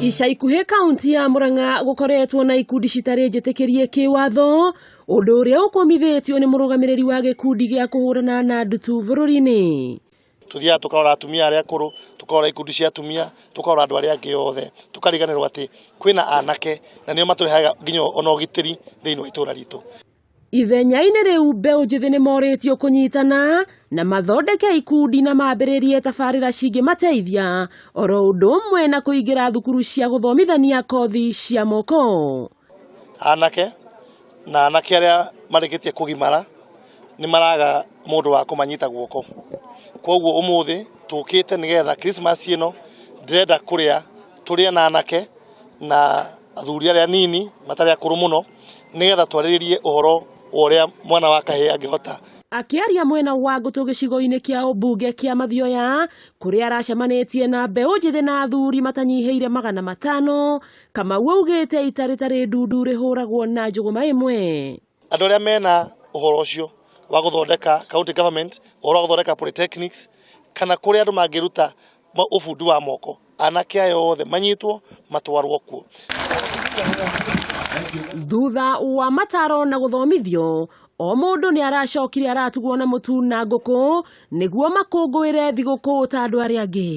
Ica ikuhĩ kaunti ya Murang'a gũkoretwo na ikundi citarĩ njĩtĩkĩrie kĩwatho, ũndũ ũrĩa ũkũmithĩtio nĩ mũrũgamĩrĩri wa gĩkundi gĩa kũhũrana na ndutu bũrũri-inĩ. Tuthiaga tũkarora atumia arĩa akũrũ, tũkarora ikundi cia atumia, tũkarora andũ arĩa angĩ othe, tũkariganĩrwo atĩ kwĩna anake na nĩo matũrehaga nginya ona ũgitĩri thĩinĩ wa itũra ritũ. Ithenya-inĩ rĩu mbeũ njĩthĩ nĩ morĩtio kũnyitana na mathondeke ikundi na mambĩrĩrie tabarĩra cingĩmateithia oro ũndũ ũmwe na kũingĩra thukuru cia gũthomithania kothi cia moko. Anake na anake arĩa marĩkĩtie kũgimara nĩ maraga mũndũ wa kũmanyita guoko. Koguo ũmũthĩ tũkĩte nĩgetha Christmas ĩno ndĩrenda kũrĩa tũrĩe na anake na athuri arĩa anini matarĩ akũrũ mũno nĩgetha twarĩrĩrie ũhoro wa ũrĩa mwana wa kahĩĩ angĩhota. Akĩaria mwena wa Ngũtũ gĩcigo-inĩ kĩa ũmbunge kĩa Mathioya kũrĩa aracemanĩtie na mbeũ njĩthĩ na athuri matanyihĩire 500, Kamau augĩte ita rĩtarĩ ndundu rĩhũragwo na njũgũma ĩmwe. Andũ arĩa mena ũhoro ũcio wa gũthondeka county government, ũhoro wa gũthondeka polytechnics, kana kũrĩa andũ mangĩruta ũbundi wa moko, anake aya othe manyitwo matwarwo kuo. Thutha wa mataro na gũthomithio, o mũndũ nĩ aracokire aratugwo na mũtu na ngũkũ nĩguo makũngũĩre thigũkũ ta andũ arĩa angĩ.